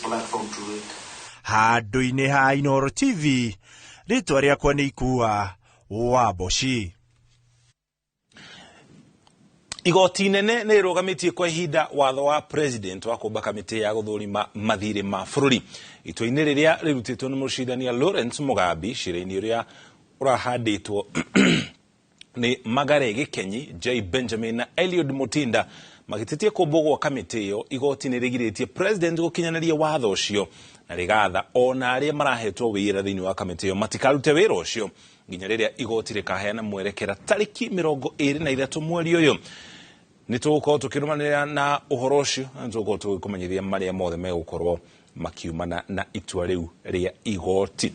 Platform to it. Handũ-inĩ ha Inooro TV, rĩtwa rĩakwa nĩ Ikua wa Mboci. Igoti inene nĩ rĩrũgamĩtie kwa ihinda watho wa president wa kũmba kamĩtĩ ya gũthũrima mathirĩ ma bũrũri. Itua-inĩ rĩrĩa rĩrutĩtwo nĩ mũcirithania Lawrence Mugambi cira-inĩ ũrĩa ũrahandĩtwo nĩ Magare Gĩkenyi, J Benjamin na Eliud Mutinda magĩtetia kũmbwo gwa kamĩtĩ ĩyo, igoti nĩ rĩgirĩtie president gũkinyanĩria watho ũcio na rĩgatha ona arĩa marahetwo wĩra thĩinĩ wa kamĩtĩ ĩyo matikarute wĩra ũcio nginya rĩrĩa igoti rĩkaheana mwerekera tarĩki 23 mweri ũyũ. Nĩ tũgũkorwo tũkĩrũmanĩrĩra na ũhoro ũcio na nĩ tũgũkorwo tũgĩkũmenyithia marĩa mothe megũkorwo makiumana na itua rĩu rĩa igoti.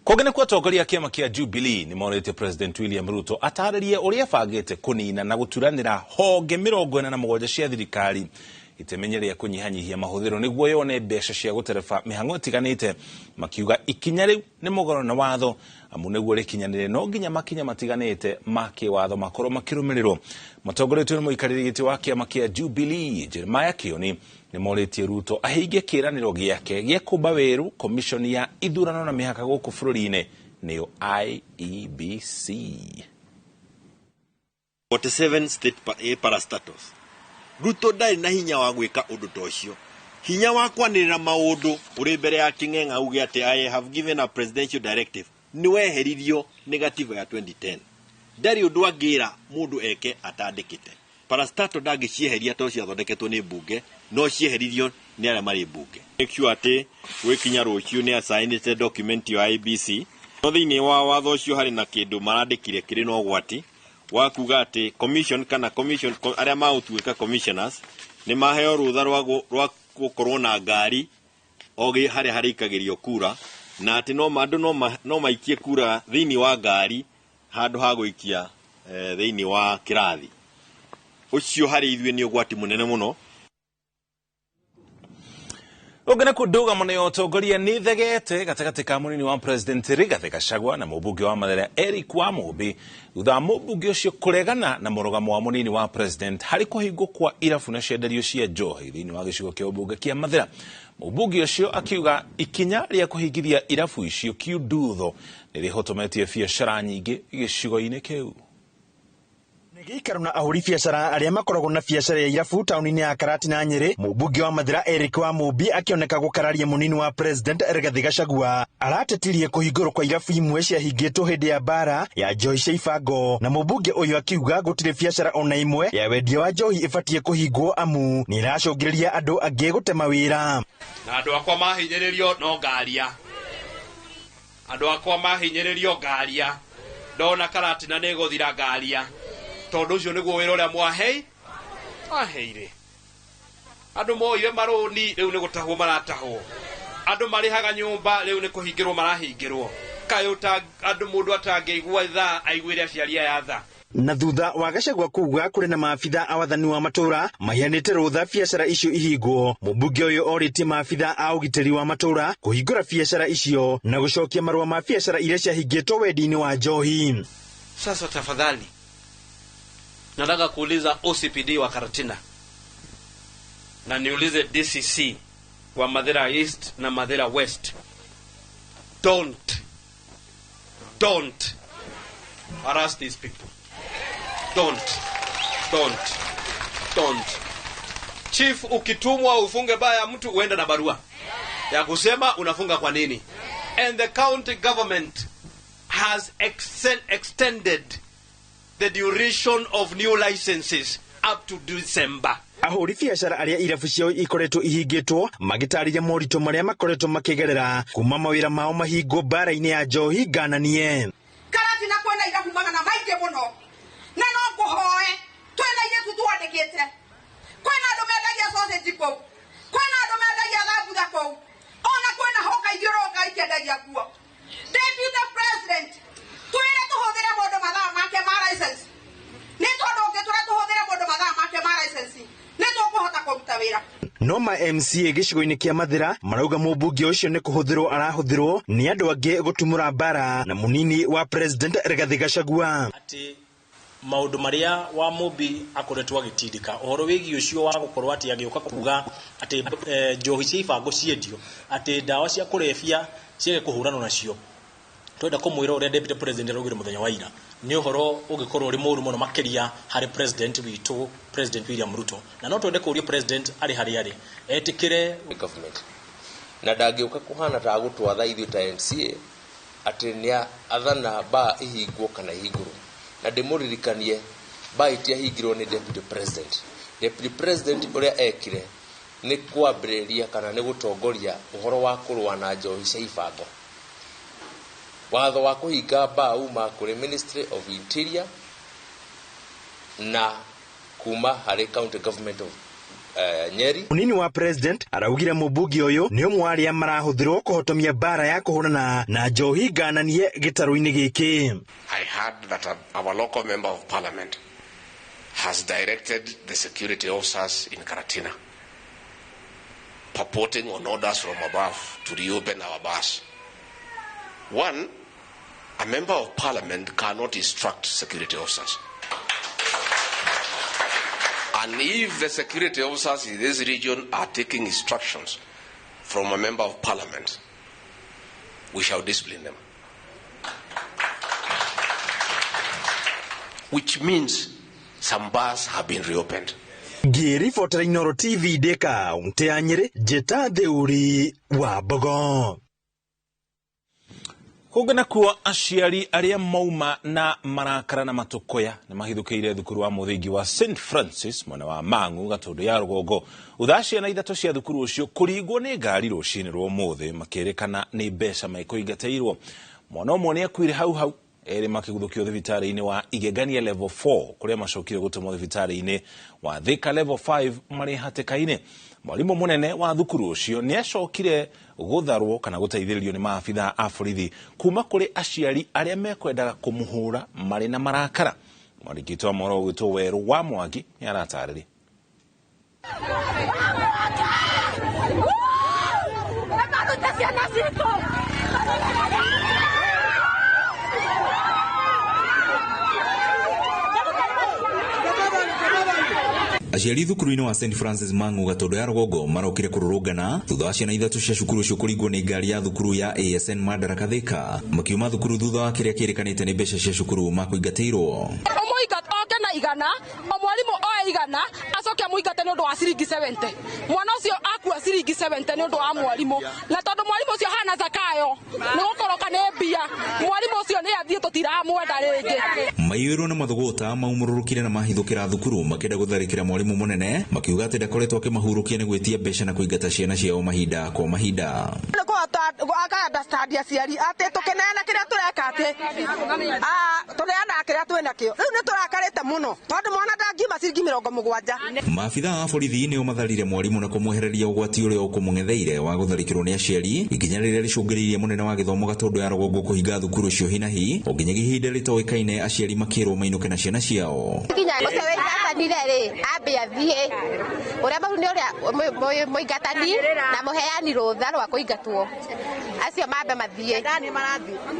Kũngĩ nĩkuo atongoria a kĩama kĩa Jubilee nĩ morĩtie President William Ruto atarĩrie ũrĩa abangĩte kũnina na gũturanĩra honge 47 cia thirikari itemenye rĩa kũnyihanyihia mahũthĩro nĩguo yone mbeca cia gũtereba mĩhang'o ĩtiganĩte, makiuga ikinya rĩu nĩ mũgarũ na watho amu nĩguo rĩkinyanĩre no nginya makinya matiganĩte ma kĩwatho makorwo makĩrũmĩrĩrwo. Matongoretio nĩ mũikarĩri gĩtĩ wa kĩama kĩa Jubilee Jeremiah Kioni nĩ morĩtie Ruto ahingie kĩĩranĩro gĩake gĩa kũmba werũ komishoni ya ithurano na mĩhaka gũkũ bũrũri-inĩ nĩyo IEBC. 47 state parastatals. Ruto ndarĩ na hinya wa gwĩka ũndũ ta ũcio. Hinya wa kwanĩrĩra maũndũ ũrĩ mbere ya kĩng'eng'a uge atĩ I have given a presidential directive nĩ weheririo nĩ gatiba ya 2010. Ndarĩ ũndũ angĩra mũndũ eke atandĩkĩte. Parastatal ndangĩcieheria tondũ ciathondeketwo nĩ mbunge, no cieheririo nĩ arĩa marĩ mbunge. Make sure atĩ gwĩkinya rũciũ nĩ asainĩte document ya IEBC. No thĩinĩ wa watho ũcio harĩ na kĩndũ marandĩkire kĩrĩ na ũgwati wa kuga atĩ commission kana commission arĩa magũtuĩka commissioners nĩ maheo rũtha rwa gũkorwo na ngari o harĩa harĩikagĩrio kura, na atĩ no andũ no maikie kura thĩinĩ wa ngari handũ ha gũikia thĩinĩ wa kĩrathi. Ũcio harĩ ithuĩ nĩ ũgwati mũnene mũno. Ũngĩ nĩ kũndũgamo nĩ ũtongoria nĩ thegete gatagatĩ ka mũnini wa President Rigathĩ Gachagua na mũmbunge wa Mathare Eric Wamũmbi thutha wa mũmbunge ũcio kũregana na mũrũgamo wa mũnini wa President harĩ kũhingwo kwa irabu na cienderio cia njohi thĩinĩ wa gĩcigo kĩa ũmbunge kĩa Mathĩra. Mũmbunge ũcio akiuga ikinya rĩa kũhingithia irabu icio kiundutho nĩ rĩhotometie biacara nyingĩ gĩcigo-inĩ kĩu. Gĩikaro na ahũri biacara arĩa makoragwo na biacara ya irabu taũni-inĩ ya Karatina Nyĩrĩ, mũmbunge wa Mathĩra Eric Wamũmbi akĩoneka gũkararia mũnini wa President Rigathĩ Gachagua aratetirie kũhingũrwo kwa irabu imwe ciahingĩtwo hĩndĩ ya mbara ya njohi cia ibango, na mũmbunge ũyũ akiuga gũtirĩ biacara ona ĩmwe ya wendia wa njohi ĩbatiĩ kũhingwo amu nĩ ĩracũngĩrĩria andũ angĩ gũte mawĩra. Na andũ akwa mahinyĩrĩrio no ngaria, andũ akwa mahinyĩrĩrio ngaria, ndona Karatina nĩ gũthira ngaria, tondũ ũcio nĩguo wĩra ũrĩa mwaheire. Andũ moire marũni rĩu nĩ gũtahwo maratahwo, andũ marĩhaga nyũmba rĩu nĩ kũhingĩrwo marahingĩrwo. Kaĩ andũ mũndũ atangĩigua tha aiguĩre aciari aya tha. Na thutha wa Gachagua kuga kũrĩ na maabitha a wathani wa matũra maheanĩte rũtha biacara icio ihingwo, mũmbunge ũyũ orĩtie maabitha a ũgitĩri wa matũra kũhingũra biacara icio na gũcokia marũa ma biacara iria ciahingĩtwo wendi-inĩ wa njohi. Sasa tafadhali nataka kuuliza OCPD wa Karatina na niulize DCC wa Mathira East na Mathira West, don't harass these people. Don't, don't, don't. Chief, ukitumwa ufunge baa ya mtu uende na barua ya kusema unafunga kwa nini. And the county government has extended the duration of new licenses up to December. Ahũri biacara arĩa irabu ciao ikoretwo ihingĩtwo magĩtarĩria moritũ marĩa makoretwo makĩgerera kuma mawĩra mao mahingwo mbara-inĩ ya njohi ngananie. Karatina kwĩna irabu magana maingĩ mũno na no ngũhoe twĩna airĩtu twandĩkĩte, kwĩna andũ mendagia sausage kũu, kwĩna andũ mendagia thambutha kũu, ona kwĩna hoka ingĩ ũroka ikĩendagia kuo. Deputy President, twĩre tũhũthĩre mũndũ mathaa make ma license, nĩ tondũ ũngĩtwĩra tũhũthĩre mũndũ mathaa make ma license nĩ tũkũhota kũruta wĩra. No ma MCA gĩcigo-inĩ kĩa Mathĩra marauga mũmbunge ũcio nĩ kũhũthĩrwo arahũthĩrwo nĩ andũ angĩ gũtumũra mbara na mũnini wa President Rigathĩ Gachagua. Atĩ Maũndũ marĩa wa Mũmbi akoretwo agĩtindĩka ũhoro wĩgiĩ ũcio wa gũkorwo atĩ agĩũka kuga atĩ njohi cia ibango ciendio, atĩ ndawa cia kũrebia ciage kũhũranwo nacio, twenda kũmwĩra ũrĩa Deputy President araugire mũthenya wa ira nĩ ũhoro ũngĩkorwo ũrĩ mũũru mũno makĩria harĩ president witũ, President William Ruto. Na no twende kũũria president arĩ harĩa arĩ etĩkĩre government na ndangĩũka kũhana ta gũtwatha ithuĩ ta MCA atĩ nĩ athana baa ihingwo kana ihingũrwo. Na ndĩmũririkanie baa itiahingirwo nĩ Deputy President. Deputy President ũrĩa ekire nĩ kwambĩrĩria kana nĩ gũtongoria ũhoro wa kũrũa na njohi cia ibango. Watho wa kũhinga baa uma kũrĩ Ministry of Interior na kuma harĩ County Government of Nyeri. Munini wa president araugire mũmbunge ũyũ nĩ ũmwe wa arĩa marahũthĩrwo kũhotomia mbara ya kũhũrana na njohi ngananie gĩtarũ-inĩ gĩkĩ. I heard that our local member of parliament has directed the security officers in Karatina, purporting on orders from above to reopen our bars. One, a member of parliament cannot instruct security officers. And if the security officers in this region are taking instructions from a member of parliament, we shall discipline them. Which means some bars have been reopened. Ngĩribotera Inooro TV ndĩ kaũntĩ ya Nyĩrĩ, njĩta Theuri wa Mbogo. Kũngĩ nakuo aciari arĩa mauma na marakara na matũkũya nĩ mahithũkĩire thukuru wa mũthingi wa St Francis mwena wa Mang'u Gatũndũ ya rũgongo thutha ciana ithatũ cia thukuru ũcio kũringwo nĩ ngari rũcinĩ rwa ũmũthĩ makĩrĩkana nĩ mbeca mekũingatĩirwo. Mwana ũmwe nĩ akuire hau hau, erĩ makĩguthũkio thibitarĩ-inĩ wa Igegania level 4 kũrĩa macokire gũtũmwo thibitarĩ-inĩ wa Thika level 5 marĩ hatĩka-inĩ. Mwarimũ mũnene wa thukuru ũcio nĩ acokire gũtharwo kana gũteithĩrĩrio nĩ maabithaa a borithi kuma kũrĩ aciari arĩa mekwendaga kũmũhũra marĩ na marakara. Mwandĩki witũ wa mohoro ũgwĩtwo Werũ wa Mwangi nĩ aratarĩria. Aciari thukuru-inĩ wa St Francis Mang'u Gatũndũ ya rũgongo marokire kũrũrũngana thutha wa ciana ithatũ cia cukuru ũcio kũringwo nĩ ngari ya thukuru ya ASN Madaraka Thika makiuma thukuru thutha wa kĩrĩa kĩrĩkanĩte nĩ mbeca cia cukuru makũingatĩirwo. Oke na igana, o mwarimũ oe igana, acoke amũingate nĩ ũndũ wa ciringi 70. Mwana ũcio akua ciringi 70 nĩ ũndũ wa mwarimũ, na tondũ mwarimũ ũcio hana zakayo nĩ gũkoroka nĩ mbia, mwarimũ ũcio nĩ athiĩ, tũtiramwenda rĩngĩ. Maiyũirwo nĩ mathũgũta maumũrũrũkire na mahithũkĩra thukuru makĩenda gũtharĩkĩra mwarimũ mũnene makiuga atĩ ndakoretwo akĩmahurũkia nĩ gwĩtia mbeca na kũingata ciana ciao mahinda kwa mahinda. Aka understand aciari atĩ tũkĩneana kĩrĩa tũreka atĩ tũneanaga kĩrĩa twĩnakĩo. Rĩu nĩ tũrakarĩte mũno tondũ mwana ndangiuma ciringi 70. Maabithaa a borithi nĩo matharire mwarimũ na kũmwehereria ũgwati ũrĩa ũkũmũng'etheire wa gũtharĩkĩrwo nĩ aciari, ikinya rĩrĩa rĩcũngĩrĩirie mũnene wa gĩthomo Gatũndũ ya rũgongo kũhinga thukuru ũcio hinahi o nginyagia ihinda rĩtoĩkaine aciari makĩrwo mainũke na ciana ciao. Nginya ũcio wĩingatanire rĩ ambe athiĩ, ũrĩa mau nĩ ũrĩa mũingatani na mũheani rũtha rwa kũingatwo, acio mambe mathiĩ.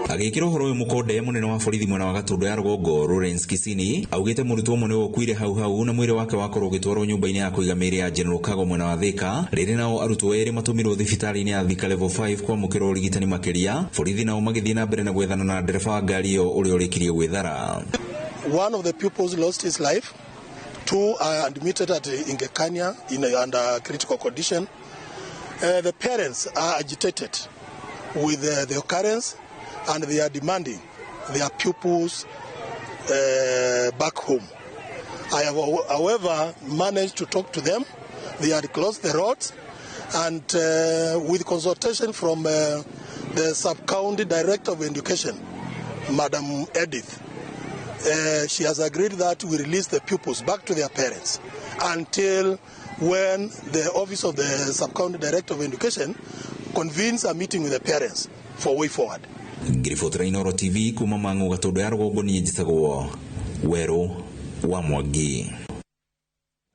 Agĩkĩra ũhoro ũyũ mũkonde mũnene wa borithi mwena wa Gatũndũ ya rũgongo Lawrence Kisini augĩte mũrutwo ũmwe nĩwe ũkuire hau hau na mwĩrĩ wake wakorwo ũgĩtwarwo nyũmba-inĩ ya kũiga mĩĩrĩ ya General Kago mwena wa Thika, rĩrĩ nao arutwo erĩ matũmirwo thibitarĩ-inĩ ya Thika level 5 kwamũkĩra ũrigitani makĩria. Borithi nao magĩthiĩ na mbere na gwethana na ndereba wa ngari ĩyo ũrĩa ũrĩkirie gwĩthara. One of the pupils lost his life. Two are admitted at Ingekania in under critical condition. The parents are agitated with the occurrence and they are demanding their pupils back home. I have, however, managed to talk to them. They had closed the roads, and with consultation from the sub-county director of education, Madam Edith, she has agreed that we release the pupils back to their parents until when the office of the sub-county director of education convenes a meeting with the parents for way forward. Ngiribotera Inooro TV kuma Mang'u Gatũndũ ya rũgongo niĩ njĩtagwo Werũ wa Mwangi.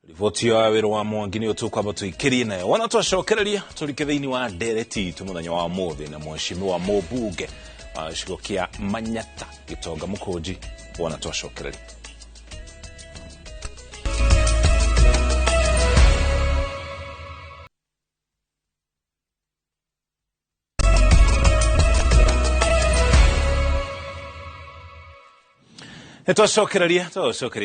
Riboti ya Werũ wa Mwangi nĩyo tũkwamba tũikĩrie nayo wona twacokereria tũrike thĩinĩ wa ndereti itũ mũthenya wa ũmũthĩ na mheshimiwa mũmbunge wa gĩcigo kĩa Manyata Gĩtonga Mũkũnji wona twacokereria. Nĩ twacokereria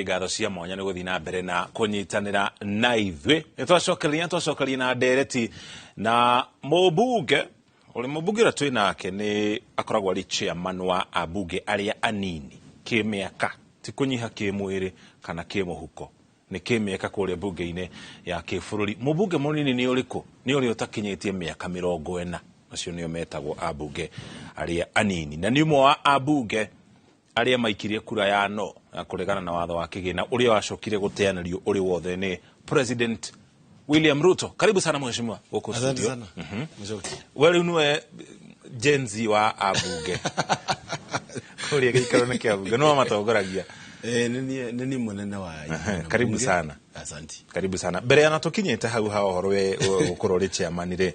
ngatho cia mwanya nĩ gũthiĩ na mbere na kũnyitanĩra na ithuĩ. Nĩ twacokereria twacokeria na ndereti na mũmbunge ũrĩa mũmbunge ũrĩa twĩ nake nĩ akoragwo arĩ chairman wa ambunge arĩa anini kĩmĩaka, ti kũnyiha kĩmwĩrĩ kana kĩmũhuko, nĩ kĩmĩaka kũrĩa mbunge-inĩ ya kĩbũrũri. Mũmbunge mũnini nĩ ũrĩkũ? Nĩ ũrĩa ũtakinyĩtie mĩaka 40, acio nĩo metagwo ambunge arĩa anini, na nĩ ũmwe wa ambunge arĩa maikirie kura ya no na kũregana na watho wa kĩgĩna ũrĩa wacokire gũteanĩrio ũrĩ wothe nĩ President William Ruto. Karibu sana mheshimiwa gũkũ Asante studio. sana. Mshoki. We rĩu nĩwe Gen Z wa ambunge kũrĩa gĩikaro-inĩ kĩa mbunge, nĩwe matongoragia. Nĩ mũnene wa Karibu mbunge. sana. Asante. Karibu sana. Mbere ya tũkinyĩte hau ha ũhoro we gũkorwo ũrĩ chairman rĩ,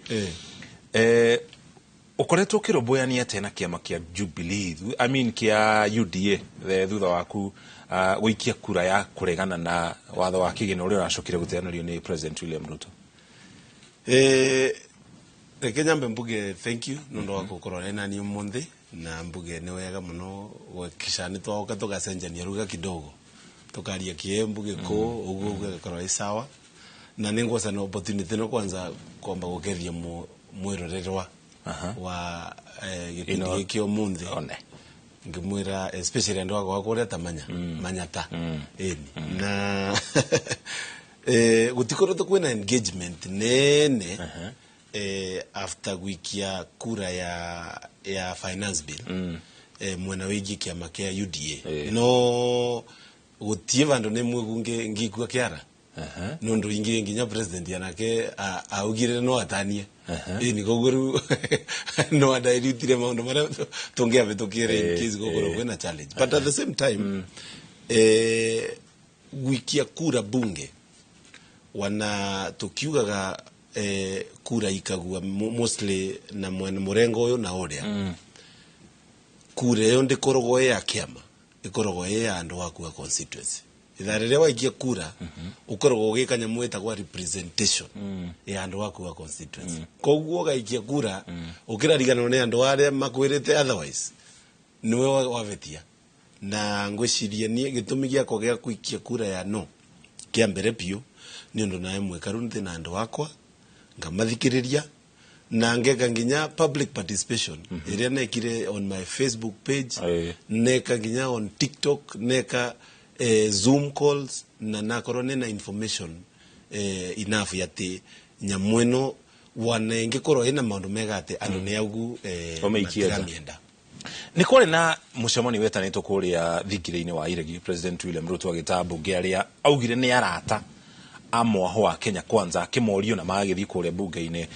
ũkoretwo ũkĩrũmbũyania atĩa na kĩama kĩa Jubilee, I mean kĩa UDA thutha waku gũikia kura ya kũregana na watho wa kĩgĩna ũrĩa ũracokire gũteanĩrio nĩ President William Ruto? Reke nyambe mbuge thank you nĩ ũndũ wa gũkorwo nĩ nani ũmũthĩ, na mbuge nĩ wega mũno gwakisha nĩ twaoka tũgacenjania ruga kidogo tukaria kiembu gĩkũ ũguo ũguo ĩgakorwo ĩ sawa, na nĩ ngwoca na opportunity no kwanza kwamba gũkethia mwĩrorerwa wa gĩbindi gĩkĩ ũmũthĩ, ngĩmwĩra especially andũ akwa kũrĩa ta manya manyata ĩni na gũtikoretwo kwĩna engagement nene after gwikia kura ya finance bill mwena wĩgiĩ kĩama kĩa UDA, no gũtiĩ vandũ nĩ mwigu ngikua kĩara nĩ ũndũ ingĩ nginya president anake augire no atanie ĩni, koguo rĩu no andairutire maũndũ marĩa tũngĩabĩtũkire in case gũkorwo kwĩna challenge. But at the same time, gwikia kura bunge wana tukiugaga kura ikagua mostly na mwena murengo uyu na uria kura iyo ndikoragwo ĩ ya kĩama, ĩkoragwo ĩ ya andũ aku a constituency. Ithaa rĩrĩa waikia kura ũkoragwo ũgĩka nyamũ ĩtagwo representation ya andũ aku a constituency, koguo ũgaikia kura ũkĩrariganĩrwo nĩ andũ arĩa makwĩrĩte, otherwise nĩwe wabetia. Na ngwĩciria niĩ gĩtũmi gĩakwa gĩa gũikia kura ya no kĩa mbere biũ nĩ ũndũ nawe mwĩkaru nĩ na andũ akwa ngamathikĩrĩria na ngeka nginya public participation ĩrĩa nekire on my Facebook page, neka nginya on TikTok, neka Zoom calls, na nakorwo nina information enough yati nyamũ ĩno wana ĩngĩkorwo ĩna maũndũ mega atĩ andũ nĩ augu Ũmĩikie nja. matiramĩenda. Nĩ kwarĩ na mũcemanio wetanĩtwo kũrĩa thingira-inĩ wa Iregi, President William Ruto agĩta ambunge arĩa augire nĩ arata a mwaho wa Kenya Kwanza, akĩmorio na magagĩthiĩ kũrĩa mbunge-inĩ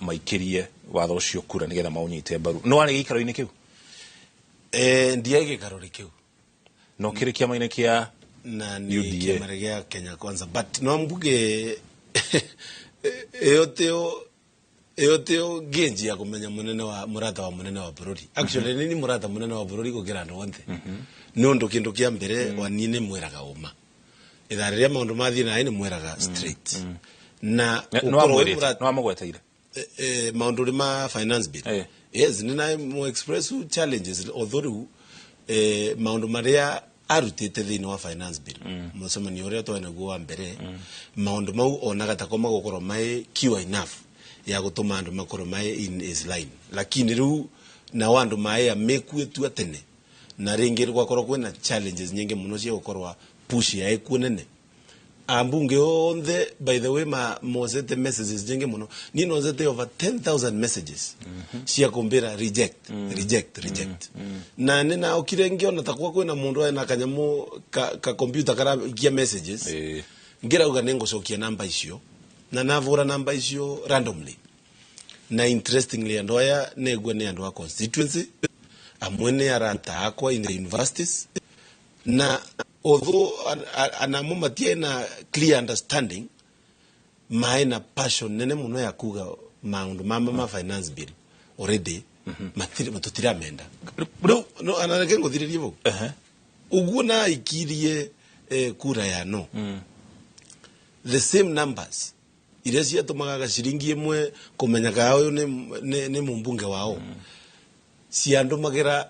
maikĩrie watho ũcio kura nĩgetha maũnyite mbaru. No warĩ gĩikaro-inĩ kĩu? Ndiaĩ gĩikaro-inĩ kĩu. No kĩrĩ kĩama-inĩ kĩa na nĩ UDA. Kĩama gĩa Kenya Kwanza, but no mbuge ĩyo tĩo tĩo ngĩnji ya kũmenya mũnene wa mũrata wa mũnene wa bũrũri. Actually nĩ ni mũrata mũnene wa bũrũri gũkĩra andũ othe, nĩ ũndũ kĩndũ kĩa mbere wa niĩ nĩ mwĩraga ũma ithaa rĩrĩa maũndũ mathiĩ naĩ nĩ mwĩraga straight na ũkorwo wĩ mũrata Nĩ wamũgweteire maũndũ rĩ ma finance bill? Yes, nĩ na mo express challenges, although rĩu maũndũ marĩa arutĩte thĩinĩ wa finance bill mũcemanio ũrĩa twarĩ naguo wa mbere, maũndũ mau onaga tako magũkorwo mai cure enough ya gũtũma andũ makorwo mai in his line, lakini rĩu nao andũ maĩ mekuĩtua tene na rĩngĩ gwakorwo kwĩna challenges nyingĩ mũno cia gũkorwo push ya ĩkuo nene. Ambunge onthe, by the way, ma mosete messages nyingĩ mũno. Niĩ nozete over 10,000 messages cia kũmbĩra reject, reject, reject, na nĩ naokire ngĩona ta kwa kwĩna mũndũ ena kanyamũ ka computer karaikia messages, ngĩrauga nĩ ngũcokia namba icio, na navũra namba icio randomly, na interestingly andũ aya negua nĩ andũ a constituency, amwe nĩ arata akwa in the universities, na although anamo matiaĩ na clear understanding, maĩ na passion nene mũno ya kuga maũndũ mama ma finance bill already tũtiramenda. No anareke ngũthirĩrie vau ũguo naikirie kura ya no, the same numbers iria ciatũmaga ciringi ĩmwe kũmenya kana ũyũ nĩ mũmbunge wao, ciandũmagĩra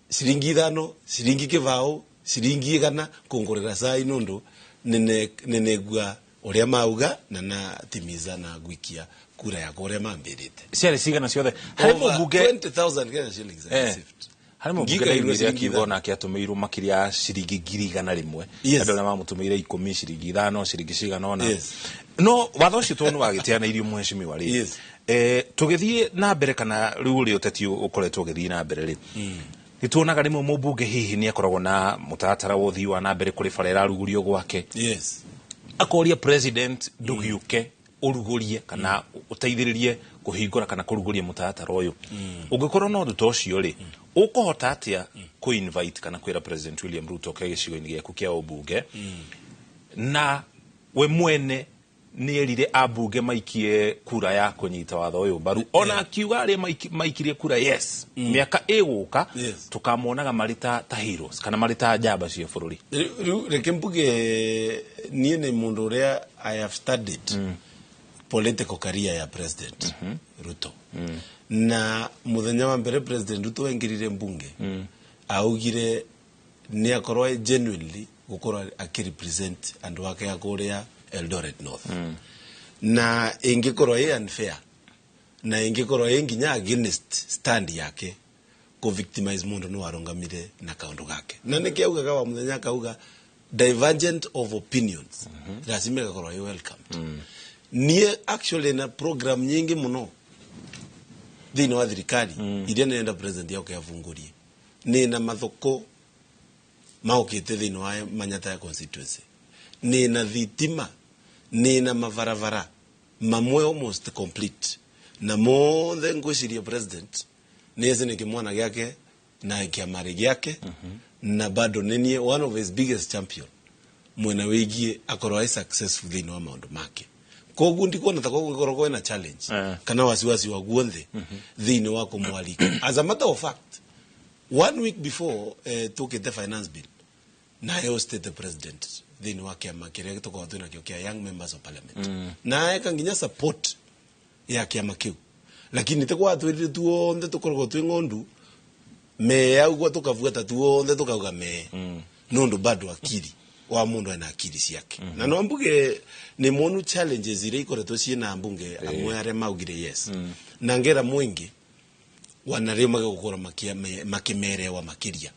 ciringi 5, ciringi 20. Ciringi 100 kungurira cai nundu ninegua uria mauga na natimiza na gwikia kura yakwa uria mambirite. Ciarĩ cigana ciothe harĩ mũmbunge 20,000 Kenya shillings I received. Harĩ mũmbunge Ngiga ndaiguire ciringi akiuga ithano. onake atũmĩirwo makĩria ya ciringi 100,000. Yes. Andũ arĩa mamũtũmĩire 10 ciringi 5 ciringi cigana ũna. Yes. No watho ũcio tondũ nĩ wagĩteanĩirio mheshimiwa rĩ. Yes. Tũgĩthiĩ na mbere kana rĩu ũrĩa ũteti ũkoretwo ũgĩthiĩ na mbere rĩ, nĩtuonaga rĩmwe mũmbunge hihi nĩ akoragwo na mũtaratara wa ũthii wa na mbere kũrĩ bara ĩrarugurio gwake. Yes. Akoria president ndũgĩũke ũrugũrie kana ũteithĩrĩrie kũhingũra kana kũrugũria mũtaratara ũyũ. Ũngĩkorwo na ũndũ ta ũcio rĩ, ũkũhota atĩa kũ invite kana kwĩra President William Ruto oke gĩcigo-inĩ gĩaku kĩa ũmbunge, na we mwene nĩ erire ambunge maikie kura ya kũnyita watho ũyũ mbaru, ona akiuga arĩa maikirie kura yes, mĩaka ĩgũka tũkamonaga marĩ ta heroes kana marĩ ta njamba cia bũrũri. Rĩu reke mbuge niĩ nĩ mũndũ ũrĩa I have studied political career ya President Ruto. Na muthenya wa mbere President Ruto aingĩrire mbunge, augire nĩ akorwo genuinely gukorwo akirepresent andu ake a kuria Eldoret North. Na ingikorwo ĩ unfair na ingikorwo ĩ nginya against stand yake ku victimize mundu ni warungamire na kaundu gake, na niki augaga wa muthenya akauga divergent of opinions lazima igakorwo ĩ welcomed. Nie actually na program nyingi muno thiini wa thirikari iria nenda president yake avungurie, ni na mathoko maukite thiini wa Manyata ya constituency, ni na thitima, ni na mabarabara mamwe almost complete, na mothe ngwiciria president nieze ni kimwana giake na kiamari giake, na bado ninie one of his biggest champion mwena wigie akorwo ai successful thiini wa maundu make. Koguo ndikuona ta koguo kwina challenge kana wasiwasi wa guonthe thiini wa kumwalika. As a matter of fact, 1 week before tukite finance bill na hosted the president thiini wa kiama kiria tukoragwo twina kio kia young members of parliament, na eka nginya support ya kiama kiu, lakini tikwa twirire tuonthe tukoragwo twi ng'ondu me augua tukabuata tuonthe tukauga me nundu bado akili wa mundu ena akili ciake. Na no mbuge ni monu challenges iria ikoretwo ciina mbunge amwe aria maugire yes, na ngera mwingi wanario magagukora makimerewa makiria.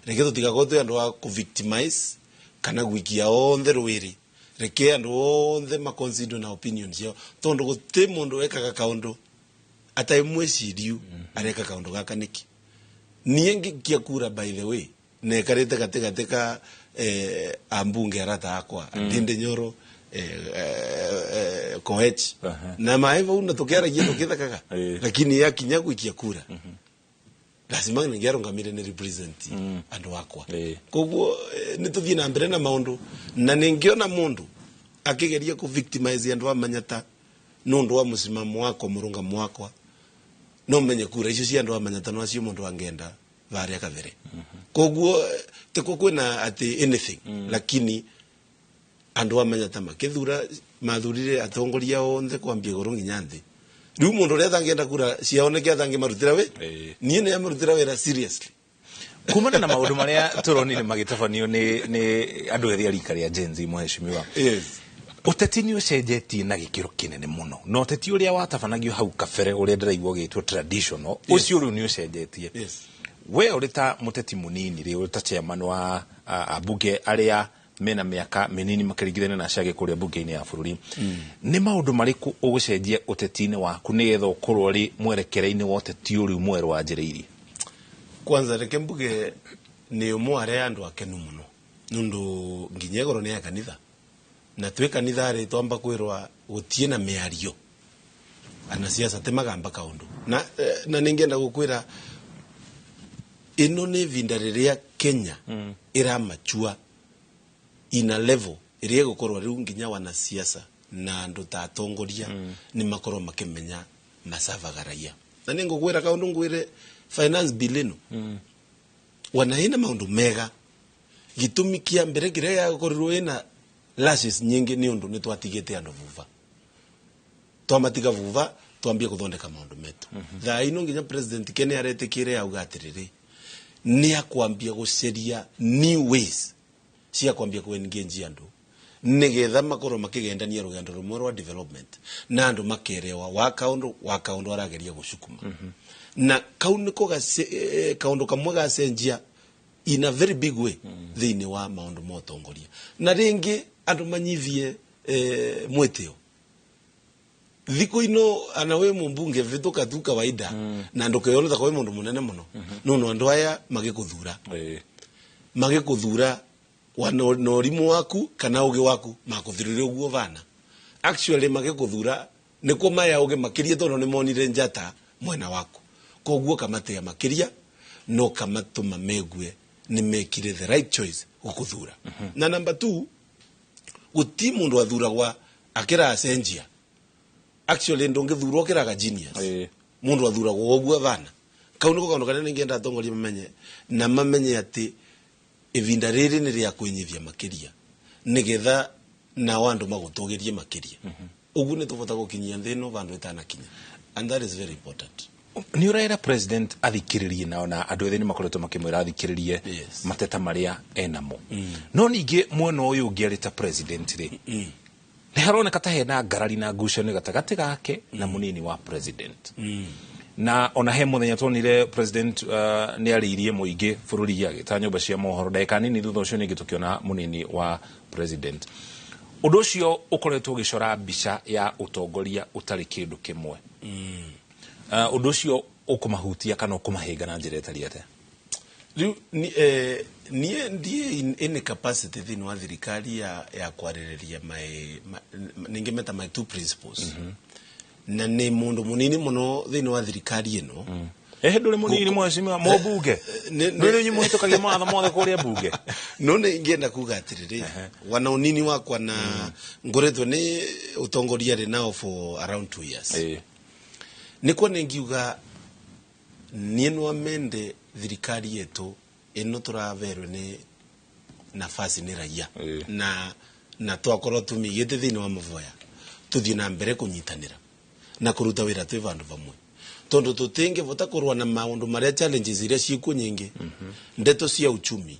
Reke tutigakorwo twi andu a ku victimize kana gwikia onthe rwiri, reke andu onthe maconsider na opinion ciao, tondu guti mundu ekaga kaundu atai mwiciriu areka kaundu gaka niki. Nie ngikia kura by the way nekarite gatigati ka ambunge arata akwa Ndindi Nyoro, Koech na maeva una tukiaragia tukithakaga, lakini yakinya gwikia kura lazima ningiarungamire ni represent andu akwa. Koguo nituthie na mbere na maundu, na ningiona mundu akigeria ku victimize andu a Manyata nundu wa musimamo wakwa murungamo wakwa, no menye kura icio cia andu a Manyata no acio mundu angenda varia kabere. Koguo tiko kwina ati anything, lakini andu a Manyata makithura mathurire atongoria onthe kwambia iguru nginya nthi. Riu mundu uria atangienda kura ciao niki atangimarutira wi nie ni amarutira wira seriously. Kumana na maundu maria turonire magitabanio ni andu ethi a rika ria Gen Z mheshimiwa. Yes. Uteti ni ucenjetie na gikiro kinene muno, na uteti uria watabanagio hau kabere uria ndiraigua ugitwo traditional, ucio riu ni ucenjetie. Yes. We uri ta muteti munini ri, uri ta chairman wa ambunge aria mena miaka minini makiringithania na acio angĩ kũrĩa mbunge-inĩ ya bũrũri, nĩ maũndũ marĩkũ ũgũcenjia ũteti-inĩ waku nĩgetha ũkorwo ũrĩ mwerekera-inĩ wa ũteti ũrĩu mwerũ wanjĩrĩirie? Kwanza reke mbuge nĩ ũmwe arĩa andũ akenu mũno nũndũ nginya igũrũ nĩ ya kanitha, na twĩ kanitha rĩ twamba kwĩrwa gũtiĩ na mĩario anasiasa ti magamba kaũndũ, na nĩngĩenda gũkwĩra ĩno nĩ ivinda rĩrĩa Kenya ĩramachua in a level ĩrĩa ĩgũkorwo rĩu nginya wanasiasa na andũ ta atongoria nĩ makorwo makĩmenya macavaga raia. Na nĩ ngũkwĩra kaũndũ ngwĩre finance bill ĩno wana ĩna maũndũ mega, gĩtũmi kĩa mbere kĩrĩa gĩakorirwo ĩna lashes nyingĩ nĩ ũndũ nĩ twatigĩte andũ vuva, twamatiga vuva twambie gũthondeka maũndũ metu. Thaa ino nginya president Kenya aretĩkĩre auga atĩrĩrĩ, Nĩ akwambia gũceria new ways cia kwambia ku engage andũ nigetha makorwo makigendania rugendo rumwe rwa development na andu makerewa wa kaundu wa kaundu arageria gucukuma. Na kau niko kaundu kamwe gacenjia in a very big way thiini wa maundu ma utongoria. Na ringi andu manyithie mwitio thiku ino ana we mumbunge vituka tu kawaida na ndukeyona ta kwa mundu munene muno. No andu aya magikuthura magikuthura na ũrimũ waku kana ũgĩ waku makuthurire ũguo bana. Actually magikuthura nikuo maya ũgĩ makiria tondu nĩ monire njata mwena waku, koguo kamatea makiria no kamatuma megue nĩ mekire the right choice gukuthura. Na number 2, guti mundu athuragwa akira acenjia. Actually ndungithurwo kiraga genius. Mundu athuragwo ũguo bana. Kau niko kaundu kanene ingĩenda atongoria mamenye na mamenye ati ivinda riri ni ria kwinyithia makiria nigetha nao andu magutugirie makiria. Uguo ni tubota gukinyia nthi ino vandu itanakinya, and that is very important. Ni uraira president athikiririe nao na andu ethi ni makoretwo makimwira athikiririe mateta maria enamo. No ningi mwena uyu ungi ari ta president ri ni haroneka ta hena ngarari na ngucanio gatagati gake na munini wa president. Na ona he muthenya tuonire president ni ariirie muingi bururi agita nyumba cia mohoro ndagika nini thutha ucio ningi tukiona munini wa president. Undu ucio ukoretwo ugicora mbica ya utongoria utari kindu kimwe. Undu ucio ukumahutia kana ukumahinga na njira itari atia? Riu nie ndie in capacity thiini wa thirikari ya kwaririria my ningimeta my two principles. Na ni mundu munini muno thiini wa thirikari ino. Nduri munini mheshimiwa mubunge nduri nyu muhitukagia mawatho mothe kuria bunge. No ni ingienda kuga atiriri wana unini wakwa na ngoretwo ni utongoria ri nao for around 2 years. Nikuo ningiuga nie no amende thirikari yetu ino turaverwe ni nafasi ni raia na twakorwo tumigite thiini wa mavoya tuthie na mbere kunyitanira na kuruta wira twi vandu vamwe tondu tutingivota kurwa na maundu maria challenges iria ciku nyingi. Ndeto cia uchumi,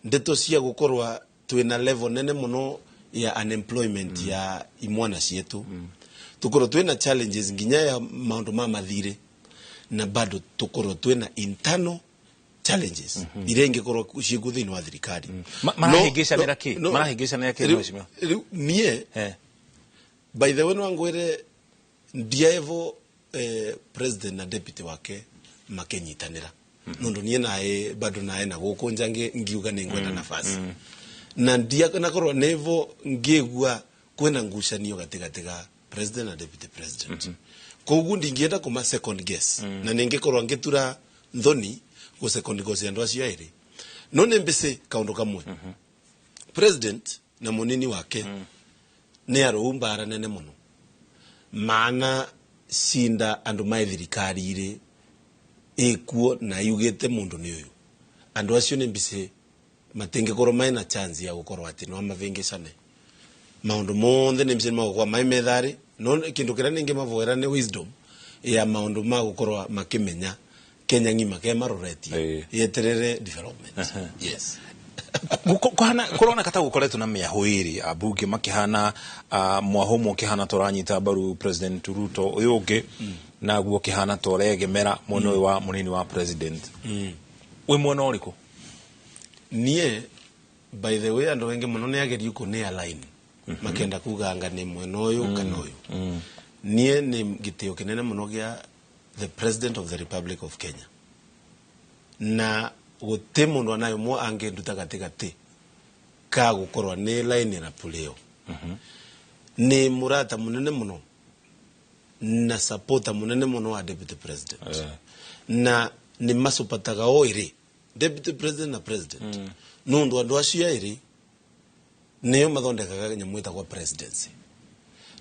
ndeto cia gukorwa twina level nene muno ya unemployment ya imwana cietu. Tukorwo twina challenges nginya ya maundu ma mathire na bado tukorwo twina internal challenges iria ingikorwo ciku thiini wa thirikari. Marahingicanira ki? Marahingicanira ki mheshimiwa? Nie by the way no ngwire ndiaevo president na deputy wake makenyitanira. Nundu nie nae bado nae na guku njange ngiuga ni ngwenda nafasi. Na ndia nakorwo nevo ngigua kwina ngucanio gatigati ga president na deputy president. Koguo ndingienda kuma second guess. Na ningikorwo ngitura nthoni ku second guess andu acio eri. No ni mbisi kaundu kamwe. President na munini wake ni aru mbara nene muno. Maana cinda andu mae thirikari iri ikuo na yugite mundu ni uyu. Andu acio ni mbisi matingikorwo maina chance ya gukorwo ati no mavingicane maundu monthe ni mbisi magukwa mai methari. No kindu kiria ningi mavoera ni wisdom ya maundu ma gukorwo makimenya Kenya ng'ima ke maroretie yeterere development. Yes. Kurona kata gukoretwo na miahu iri abunge makihana mwahu mukihana toranyita mbaru President Ruto uyu ungi naguo kihana toregemera mwena uyu wa munini wa president. Wi mwena uriku? Nie by the way andu engi muno ni agerio ku ni align makenda kuga anga ni mwena uyu kana uyu. Nie ni gitio kinene muno gia the President of the Republic of Kenya. Na guti mundu anayo mo angenduta gatigati ka gukorwa ni line na puleo. Ni murata munene muno na supporter munene muno wa deputy president. Na ni masupataga oire deputy president na president. Nundu andu acio iri niyo mathondekaga nyamu itagwo presidency.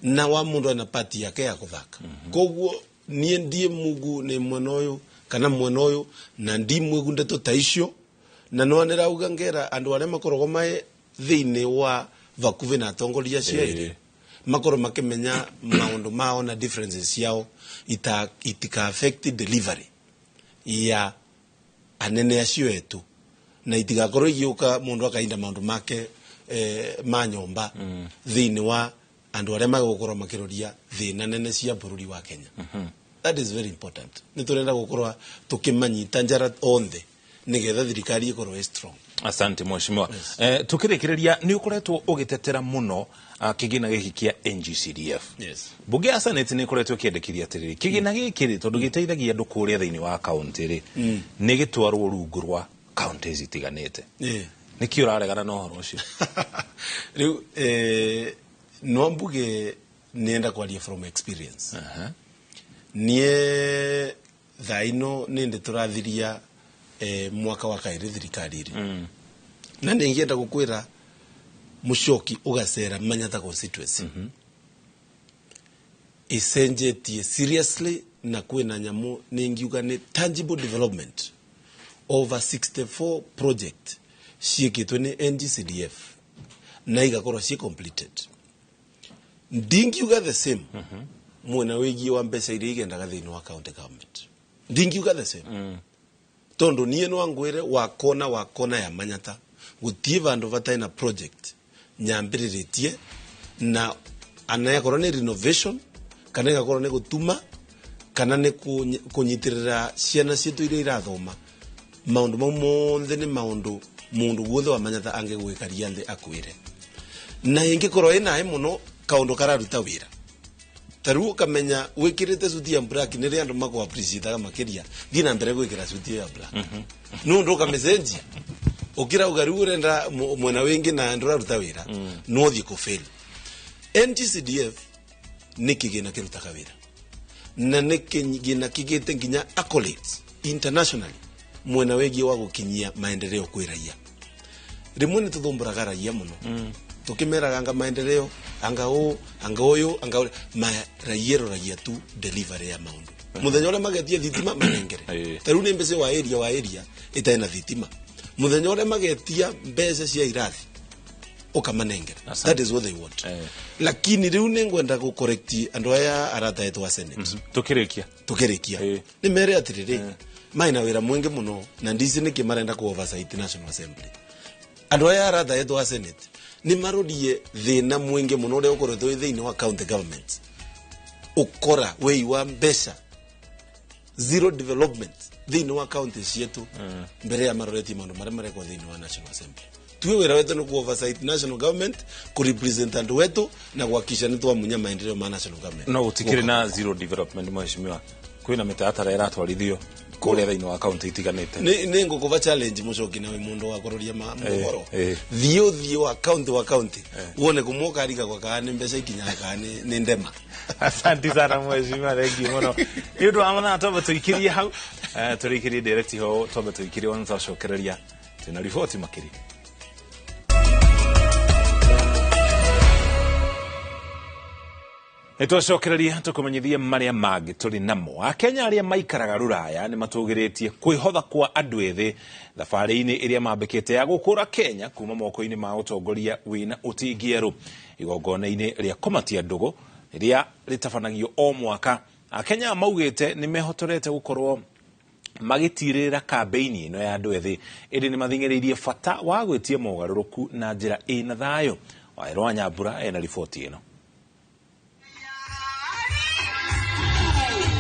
Na wa mundu ana party yake ya kuthaka. Koguo nie ndie mugu ni mwena uyu kana mwena uyu na ndi mwigu ndeto ta icio na no nirauga ngera andu aria makoragwo mae thiini wa vakuvi na atongoria acio iri makorwo makimenya maundu mao na differences ciao itika affect delivery ya Anene acio etu na itigakorwo igiuka mundu akainda maundu make ma nyomba thiini wa andu aria magukorwo makiroria thina nene cia bururi wa Kenya. That is very important. Ni turenda gukorwo tukimanyita njara onthe nigetha thirikari ikorwo strong. Asante mheshimiwa. Yes. Tukirikireria ni ukoretwo ugitetera muno kigina giki kia NGCDF. Yes. Bunge ya Senate ni ikoretwo ikiendekiria atiriri kigina giki ri tondu giteithagia andu kuria thiini wa county ri ni gitwarwo rungu rwa county citiganite. Niki uraregana na uhoro ucio? Riu no mbuge nienda kwaria from experience. Nie thaino nindi turathiria mwaka wa kairi thirikari ri. Na ningienda gukwira mucoki ugacera Manyata constituency. Icenjetie seriously na kwina nyamu ningiuga ni tangible development. Over 64 project ciikitwe ni NGCDF na igakorwo ci completed. Ndingiuga the same mwena wigie wa mbeca iria igendaga thiini wa county government. Ndingiuga the same. Tondu nie no ngwire wa kona ya Manyata gutie vandu vatai na project nyambiriritie na anayakorwo ni renovation kana igakorwo ni gutuma kana ni kunyitirira ciana cietu iria irathoma. Maundu mau monthe ni maundu mundu wothe wa Manyata angigwikaria nthi akwire na ingikorwo inae muno kaundu kararuta wira taru ukamenya wikirite suti ya black ni ri andu makwa appreciate makiria thie na mbere gwikira suti ya black nundu ukamecenjia ukira ugari urenda mwena wingi na nduraruta wira no thie ku fail. NGCDF ni kigina kirutaga wira na ni kigina kigite nginya accolades internationally mwena wegi wa gukinyia maendeleo kwi raia. Rimwe ni tuthumburaga raia muno tukimeraga anga maendeleo anga u anga uyu anga uri ma raia roragia tu delivery ya maundu muthenya uria magetie thitima manengere taru ni mbeca wa area itae na thitima muthenya uria magetia mbeca cia irathi ukamanengera. That is what they want. Lakini riu ningwenda gu correct andu aya arata etu wa Senate. Tukirikia ni mere atiriri maina wira mwingi muno na ndici niki marenda ku oversight National Assembly. Andu aya arata etu wa Senate ni marodie thina mwingi muno uria ukoretwo thiini wa county government ukora wei wa mbeca zero development thiini wa county cietu mbere ya maroreti maundu maria marekwo thiini wa National Assembly. Tuwe wira wetu ni ku oversight national government, ku represent andu wetu na kuhakikisha ni twamunya maendeleo ma national government. No utikire na zero development mheshimiwa kwina mitaratara iratwarithio kuria thiini wa county itiganite. Ni ngukuva challenge mucoki nawe mundu wa kuroria mohoro thio wa county wone kumoka ariga kwa kana ni mbeca ikinyaga kana ni ndema. Asante sana mheshimiwa, thank you muno ni undu wa mana twambe tuikirie hau turikirie direct ho twambe tuikirie ona twacokereria twina riboti makiria. Nitwacokereria tukumenyithie maria mangi turi namo. Akenya aria maikaraga ruraya ni matugiritie kwihotha kwa andu ethi thabari-ini iria mambikite ya gukura Kenya kuma moko-ini ma utongoria wina utingieru igongona-ini ria kumatia ndugu riria ritabanagio o mwaka. Akenya maugite ni mehotorete gukorwo magitirira kambeini ino ya andu ethi indi ni mathing'iriirie bata wa gwitia mogaruruku na njira ina thayo. Wairũ wa Nyambura ena riboti ino.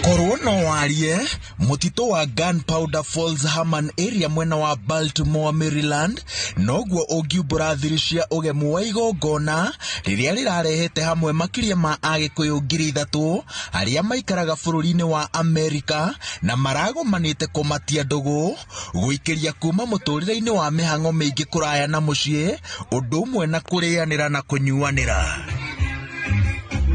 Korwo no warie mutito wa Gunpowder Falls Herman area mwena wa Baltimore Maryland noguo ungiumbura thiri cia ugemu wa igongona riria rirarehete hamwe makiria ma Agikuyu 3,000 aria maikaraga bururi-ini wa Amerika na maragomanite kumatia ndugu guikiria kuma muturire-ini wa mihango mingi kuraya na mucii undu umwe na kurianira na kunyuanira.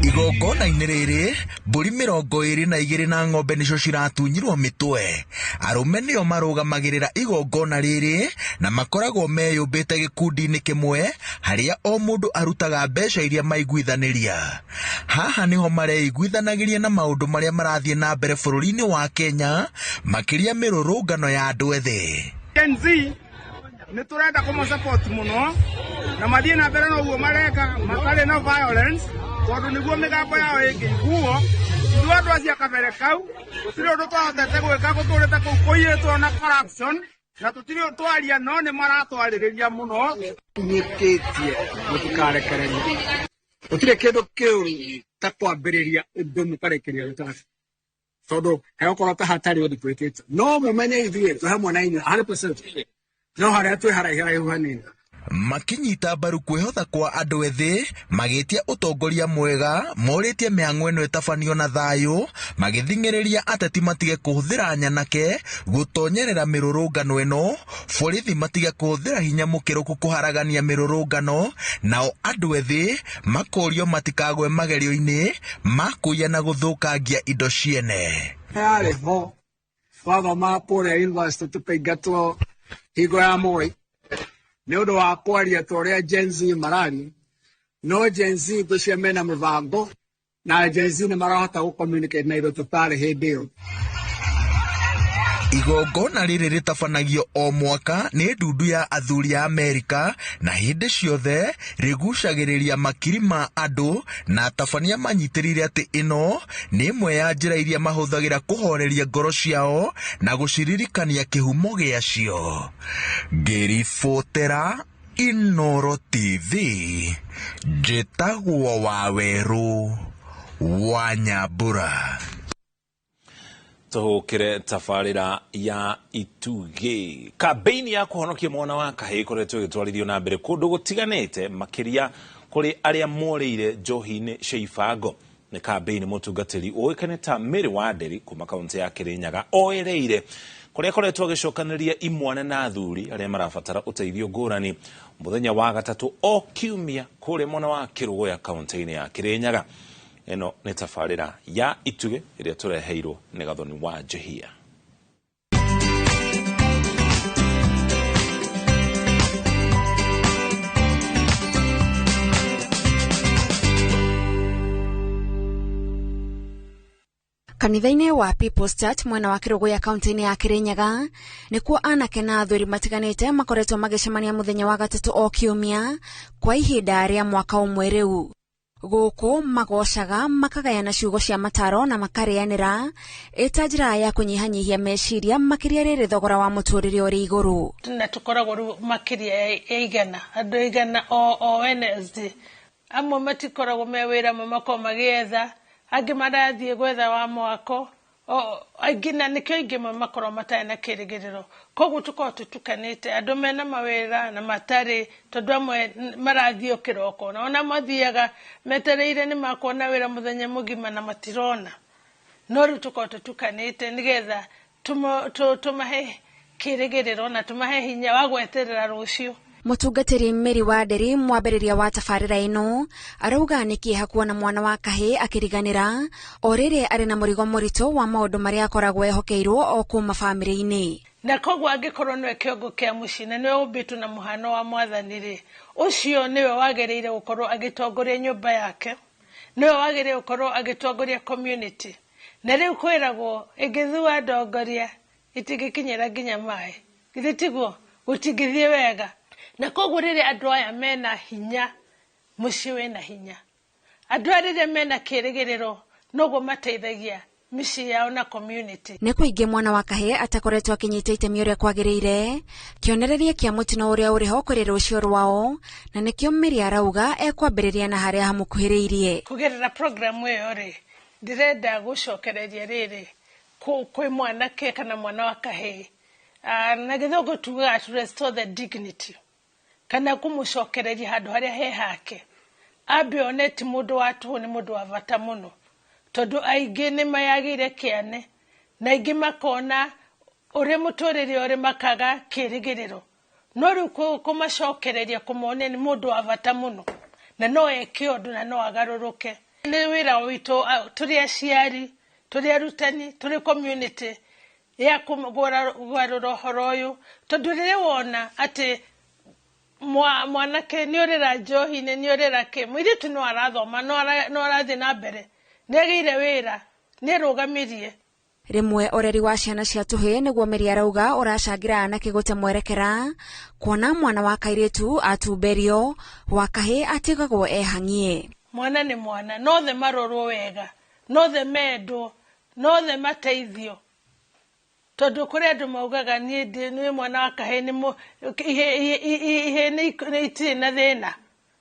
Igongona-inĩ rĩrĩ mbũri 22 na ng'ombe nĩcio ciratunyirwo mĩtwe. Arũme nĩo marũgamagĩrĩra igongona rĩrĩ na makoragwo meyũmbĩte gĩkundi-inĩ kĩmwe harĩa o mũndũ arutaga mbeca iria maiguithanĩria. Haha nĩho mareiguithanagĩria na maũndũ marĩa marathiĩ na mbere bũrũri-inĩ wa Kenya makĩria mĩrũrũngano ya andũ ethĩ. Gen Z nĩ tũrenda kũmasupport mũno na mathiĩ na mbere na ũguo mareka matarĩ na violence tondu niguo migambo yao ĩngĩiguo Ithuĩ andũ acio a kabere kau gũtirĩ ũndũ twahotete gwĩka, gũtũrĩte kũu kũiyĩtwo na corruption na tũtirĩ twaria, no nĩ maratwarĩrĩria mũno. Nyitĩtie mũtikarekererio, gũtirĩ kĩndũ kĩũru ta kwambĩrĩria ũndũ mũkarĩkĩria gĩtarĩ, tondũ hegũkorwo ta hatarĩ ũndũ twĩkĩte. No mũmenye ithuĩ twĩ hamwe na inyuĩ 100%, no harĩa twĩ haraihu haraihu hanini. Makinyita mbaru kwĩhotha kwa andũ ethĩ, magĩtia ũtongoria mwega, morĩtie mĩhang'o ĩno ĩtabanio na thayũ, magĩthing'ĩrĩria ateti matige kũhũthĩra nyanake gũtonyerera mĩrũrũngano ĩno, borithi matige kũhũthĩra hinya mũkĩrũku kũharagania mĩrũrũngano, nao andũ ethĩ makorio matikagwe magerio-inĩ ma kũiya na gũthũkangia indo ciene. Yarĩ ho twathomaga kũrĩa university tũkaingatwo hingo ya Moi nĩ ũndũ wa kwaria ta ũrĩa Gen Z mararia, no Gen Z ngwĩciria mena mũbango na Gen Z nĩ marahota gũ communicate na ithuĩ tũtarĩ hĩndĩ ĩyo. Igongona rĩrĩ rĩtabanagio o mwaka nĩ ndundu ya athuri a Amerika, na hĩndĩ ciothe rĩgucagĩrĩria makiri ma andũ, na atabania manyitĩrĩire atĩ ĩno nĩ ĩmwe ya njĩra iria mahũthagĩra kũhoreria ngoro ciao na gũciririkania kĩhumo gĩacio. Ngĩribotera Inooro TV, njĩtagwo Wawerũ wa Nyambura. Tũhũkĩre tabarĩra ya Itugĩ. Kambeini ya kũhonokia mwana wa kahĩĩ ĩkoretwo ĩgĩtwarithio na mbere kũndũ gũtiganĩte, makĩria kũrĩ arĩa morĩire njohi-inĩ cia ibango. Nĩ kambeini mũtungatĩri ũĩkaine ta Mary Wanderi kuma kaunti ya Kĩrĩnyaga oereire, kũrĩa akoretwo agĩcokanĩrĩria imwana na athuri arĩa marabatara ũteithio ngũrani mũthenya wa gatatũ o kiumia kũrĩa mwena wa Kĩrũgũya kaunti-inĩ ya Kĩrĩnyaga. Ĩno nĩ tabarĩra ya Itugĩ ĩrĩa tũreheirwo nĩ Gathoni wa Njehia. Kanitha-inĩ wa People's Church mwena wa Kĩrũgũya kaunti-inĩ ya Kĩrĩnyaga nĩkuo anake na athuri matiganĩte makoretwo magĩcemania mũthenya wa gatatũ o kiumia kwa ihinda rĩa mwaka ũmwe rĩu. Gũkũ magocaga, makagayana ciugo cia mataro na makarĩanĩra ĩta njĩra ya kũnyihanyihia meciria, makĩria rĩrĩ thogora wa mũtũrĩre ũrĩ igũrũ. Na tũkoragwo rĩu makĩria ya 100, andũ 100 o Wednesday. Amwe matikoragwo me wĩra, amwe makoragwo magĩetha, angĩ marathiĩ gwetha wa mwako, aingĩ na nĩkĩo aingĩ makoragwo matarĩ na kĩrĩgĩrĩro. Koguo tũkoragwo tũtukanĩte andũ mena mawĩra na matarĩ, tondũ amwe marathiĩ o kĩroko, na ona mathiaga metereire nĩ makuona wĩra mũthenya mũgima na matirona. No rĩu tũkoragwo tũtukanĩte nĩgetha tũmahe kĩrĩgĩrĩro na tũmahe hinya wa gweterera rũciũ. Mũtungatĩri Mary Wanderi, mwambĩrĩria wa tabarĩra ĩno, arauga nĩ kĩeha kuona mwana wa kahĩĩ akĩriganĩra o rĩrĩ arĩ na mũrigo mũritũ wa maũndũ marĩa akoragwo ehokeirwo o kuma bamĩrĩ-inĩ. Na koguo angĩkorwo nĩwe kĩongo kĩa mũciĩ na nĩwe ũmbĩtwo na mũhano wa mwathani rĩ, ũcio nĩwe wagĩrĩire gũkorwo agĩtongoria nyũmba yake, nĩwe wagĩrĩire gũkorwo agĩtongoria community. Na rĩu kwĩragwo ĩngĩthua ndongoria itingĩkinyĩra nginya maĩ, githĩ tiguo? Gũtingĩthiĩ wega. Na koguo rĩrĩa andũ aya mena hinya, mũciĩ wĩna hinya. Andũ aya rĩrĩa mena kĩrĩgĩrĩro, noguo mateithagia mĩciĩ yao na community. Nĩ kũingĩ mwana wa kahĩĩ atakoretwo akinyita itemi ũrĩa kwagĩrĩire, kĩonereria kĩa mũtino ũrĩa ũrĩ ho kũrĩ rũciũ rwao, na nĩkĩo Mary arauga ekwambĩrĩria na harĩa hamũkuhĩrĩirie. Kũgerera programu ĩyo rĩ, ndĩrenda gũcokereria rĩrĩ kwĩ mwanake kana mwana wa kahĩĩ. Na gĩthũngũ tugaga to restore the dignity, kana kũmũcokereria handũ harĩa he hake. Ambe one ti mũndũ wa tũhũ, nĩ mũndũ wa bata mũno, tondũ aingĩ nĩ mayagĩire kĩane, na aingĩ makona ũrĩa mũtũrĩre ũrĩ makaga kĩrĩgĩrĩro. No rĩu kũmacokereria kũmonia nĩ mũndũ wa bata mũno, na no eke ũndũ na no agarũrũke. Nĩ wĩra witũ tũrĩ aciari, tũrĩ arutani, tũrĩ community ya kũgarũra ũhoro ũyũ, tondũ rĩrĩa wona atĩ mwanake nĩ ũrĩra njohi-inĩ, nĩ ũrĩra kĩ, mũirĩtu no arathoma, no arathiĩ na mbere, nĩ agĩire wĩra, nĩ arũgamirie. Rĩmwe ũreri wa ciana cia tũhĩĩ nĩguo Mary arauga ũracangĩra anake gũte mwerekera, kuona mwana wa kairĩtu atumberio, wa kahĩĩ atigagwo ehang'ie. Mwana nĩ mwana, no othe marorwo wega, Nothe mendwo, nothe mateithio, tondũ kũrĩ andũ maugaga niĩ ndĩ nĩ mwana wa kahĩĩ, nĩ ihĩĩ nĩ itirĩ na thĩna,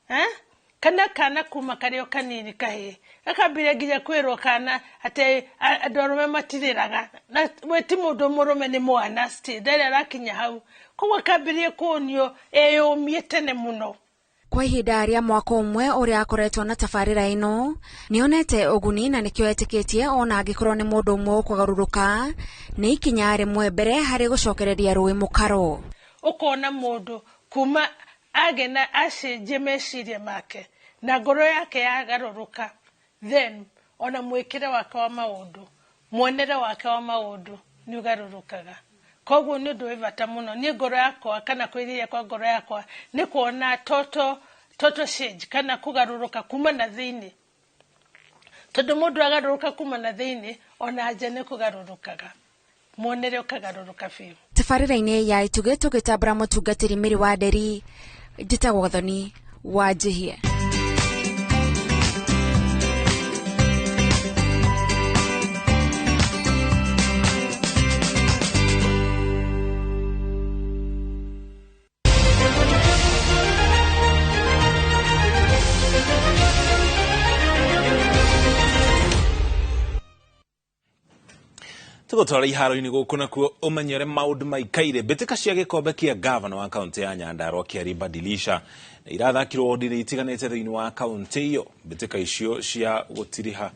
eh? Kana kana kuma karĩ o kanini kahĩĩ gakambĩrĩria nginya kwĩrwo kana atĩ andũ arũme matirĩraga, na we ti mũndũ mũrũme, nĩ mwana still, ndarĩ arakinya hau. Koguo akambĩrĩria kuonio eyũmie tene mũno. Kwa ihinda rĩa mwaka ũmwe ũrĩa akoretwo na tabarĩra ĩno, nĩonete ũguni na nĩkĩo etĩkĩtie ona angĩkorwo nĩ mũndũ ũmwe ũkũgarũrũka, nĩ ikinya rĩmwe mbere harĩ gũcokereria rũĩ mũkaro. Ũkona mũndũ kuma agena acenjie meciria make na ngoro yake yagarũrũka, then ona mwĩkĩre wake wa maũndũ, muonere wake wa maũndũ nĩ ũgarũrũkaga. Koguo nĩ ũndũ wĩ bata mũno. Niĩ ngoro yakwa kana kwĩrirĩria kwa ngoro yakwa nĩ kuona total change kana kũgarũrũka kuma na thĩinĩ, tondũ mũndũ agarũrũka kuma na thĩinĩ, ona nja nĩ kũgarũrũkaga, muonere ũkagarũrũka biũ. Tabarĩra-inĩ ya Itugĩ tũgĩtambũra mũtungatĩri Mary wa Nderi, njĩtagwo Gathoni wa Njihia. Tũgũtwara iharo-inĩ gũkũ nakuo ũmenye ũrĩa maũndũ maikaire. Mbĩtĩka cia gĩkombe kĩa gavana wa kaũntĩ ya Nyandarua Kĩari Badilisha nĩ irathakirwo wodi-inĩ itiganĩte thĩinĩ wa kaũntĩ ĩyo. Mbĩtĩka icio cia gũtiriha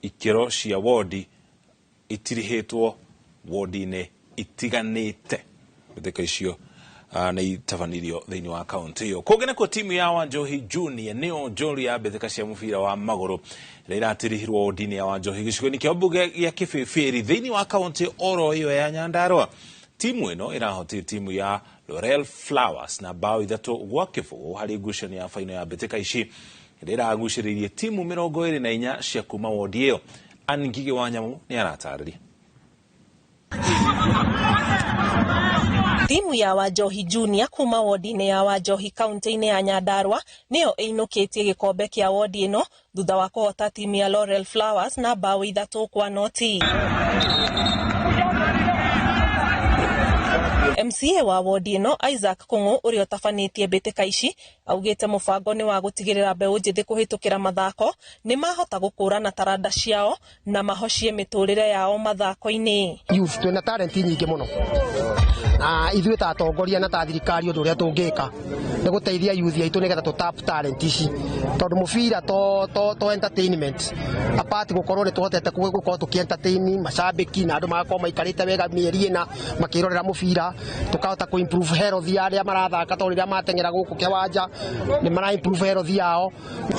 ikĩro cia wodi itirihĩtwo wodi-inĩ itiganĩte. Mbĩtĩka icio nĩ itabanirio thĩinĩ wa kaũntĩ ĩyo. Kũngĩ nakuo timu ya Wanjohi Junior nĩyo njorua ya mbĩtĩka cia mũbira wa magũrũ ĩrĩa iratirihirwo wodi-inĩ ya Wanjohi gĩcigo-inĩ kĩa mbunge gĩa Kĩbĩbĩri thĩinĩ wa kaũntĩ oro ĩyo ya Nyandarua. Timu ĩno ĩrahotire timu ya Laurel Flowers na bao 3-0 harĩ ngucanio ya faino ya mbĩtĩka ici ĩrĩa ĩragucĩrĩirie timu 24 cia kuma wodi ĩyo. Ann Ngigĩ wa Nyamũ nĩ aratarĩria. Timu ya Wanjohi Junior kuma wodi-inĩ ya Wanjohi kaunti-inĩ ya Nyandarua nĩyo ĩinũkĩtie gĩkombe kĩa wodi ĩno thutha wa kũhota timu ya Laurel Flowers na bao 3-0. MCA wa wodi ĩno Isaac Kung'u ũrĩa ũtabanĩtie mbĩtĩka ici augĩte mũbango nĩ wa gũtigĩrĩra mbeũ njĩthĩ kũhĩtũkĩra mathako nĩ mahota gũkũrana taranda ciao na mahocie mĩtũrĩre yao mathako-inĩ. Youth twĩna talent nyingĩ mũno na ithuĩ ta atongoria na ta thirikari ũndũ ũrĩa tũngĩka nĩ gũteithia youth aitũ nĩgetha tũ tap talent ici, tondũ mũbira to entertainment apart gũkorwo nĩ tũhotete gũkorwo tũkĩ entertain macambĩki na andũ magakorwo maikarĩte wega mĩeri ĩna makĩrorera mũbira, tũkahota kũ improve health ya arĩa marathaka tondũ rĩrĩa mateng'era gũkũ kĩwanja nĩ mara improve health yao.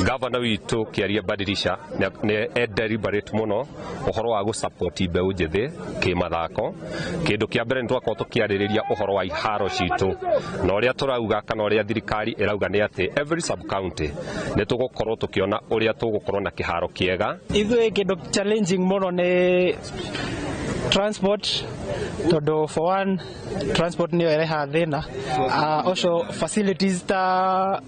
Gavana witũ Kĩaria Badilisha nĩ e deliberate mũno ũhoro wa gũ support mbeũ njĩthĩ kĩmathako. Kĩndũ kĩa mbere nĩ twakorwo tũkĩarĩrĩria ũhoro wa iharo citũ na ũrĩa tũrauga kana ũrĩa thirikari ĩrauga nĩ atĩ every sub county nĩ tũgũkorwo tũkĩona ũrĩa tũgũkorwo na kĩharo kĩega. Ithuĩ kĩndũ challenging mũno nĩ transport, tondũ for one transport nĩyo ĩrehaga thĩna. Also facilities ta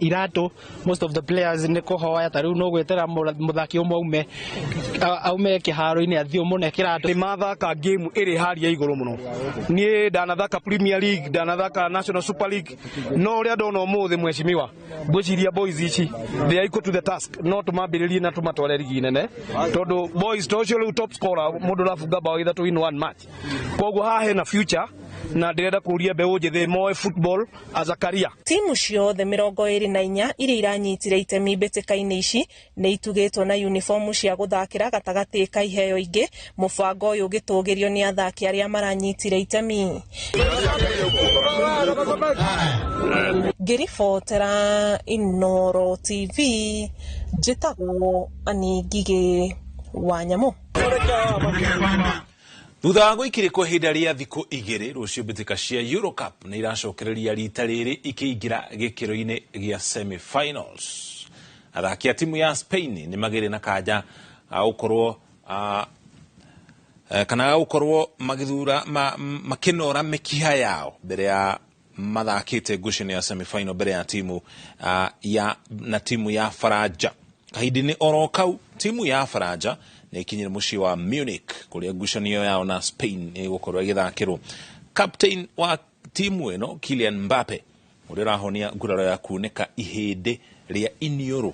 iratũ, most of the players nĩ kũhoya, ta rĩu no gwĩtera mũthaki ũmwe aume kĩharo-inĩ athiĩ ũmũne kĩratũ. Nĩ mathaka game ĩrĩ haria igũrũ mũno. Niĩ ndanathaka Premier League, ndanathaka National Super League, no ũrĩa ndona ũmũthĩ mheshimiwa, ngwĩciria boys ici they are equal to the task, no tũmambĩrĩrie na tũmatware rigi nene, tondũ boys to ũcio rĩu top scorer mũndũ ũrabunga bao 3 in one match. Koguo haha hena future na ndĩrenda kũria mbeũ njĩthĩ moe football as a career. Timu ciothe 24 iria iranyitire itemi mbĩtĩka-inĩ ici nĩ itugĩtwo na uniformu cia gũthakĩra gatagatĩ ka iheo ingĩ, mũbango ũyũ ũgĩtũgĩrio nĩ athaki arĩa maranyitire itemi. Ngĩribotera Inooro TV, njĩtagwo Ann Ngigĩ wa Nyamũ. Thutha wa gũikĩrĩkwo kwa ihinda rĩa thikũ 2, rũciũ mbĩtĩka cia Euro Cup nĩ iracokereria rita rĩrĩ ikĩingĩra gĩkĩro-inĩ gĩa semi-finals. Athaki a timu ya Spain nĩ magĩrĩ na kanja gũkorwo kana gũkorwo magĩthura makĩnora mĩkiha yao mbere ya mathakĩte ngucanio ya semi-final mbere ya timu ya na timu ya Faranja. Kahinda-inĩ oro kau, timu ya Faranja nĩ ĩkinyire mũciĩ wa Munich kũrĩa ngucanio yao na Spain ĩgũkorwo ĩgĩthakĩrwo. Captain wa timu ĩno Kylian Mbappe ũrĩa ũrahonia nguraro ya kunĩka ihĩndĩ rĩa iniũrũ,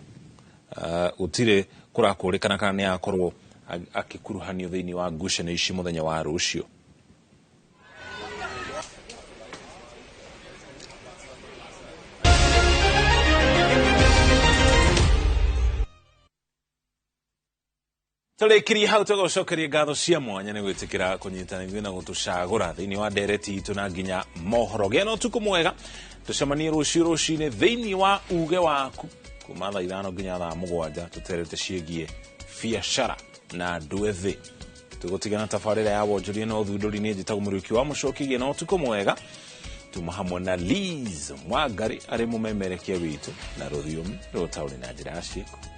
gũtirĩ kũrakũrĩkana kana nĩ akorwo akĩkuruhanio thĩinĩ wa ngucanio ici mũthenya wa rũciũ. Tũrĩkĩrie hau, tũgũcokeria ngatho cia mwanya nĩ gwĩtĩkĩra kũnyitana ithuĩ na gũtũcagũra thĩinĩ wa ndereti itũ na nginya mohoro. Gĩa na ũtukũ mwega, tũcemanie rũciũ rũcinĩ thĩinĩ wa uge waku kuma thaa 5 nginya thaa 7, tũterete ciĩgiĩ biacara na andũ ethĩ. Tũgũtigana tabarĩra ya wonjoria na ũthundũri. Nĩ njĩtagwo Mũriũki wa Mũcoki. Gĩa na ũtukũ mwega. Tuma hamwe na Liz Mwangari arĩ mũmemerekia witũ na rũthiomi rũtaũri na njĩra ya ciĩko.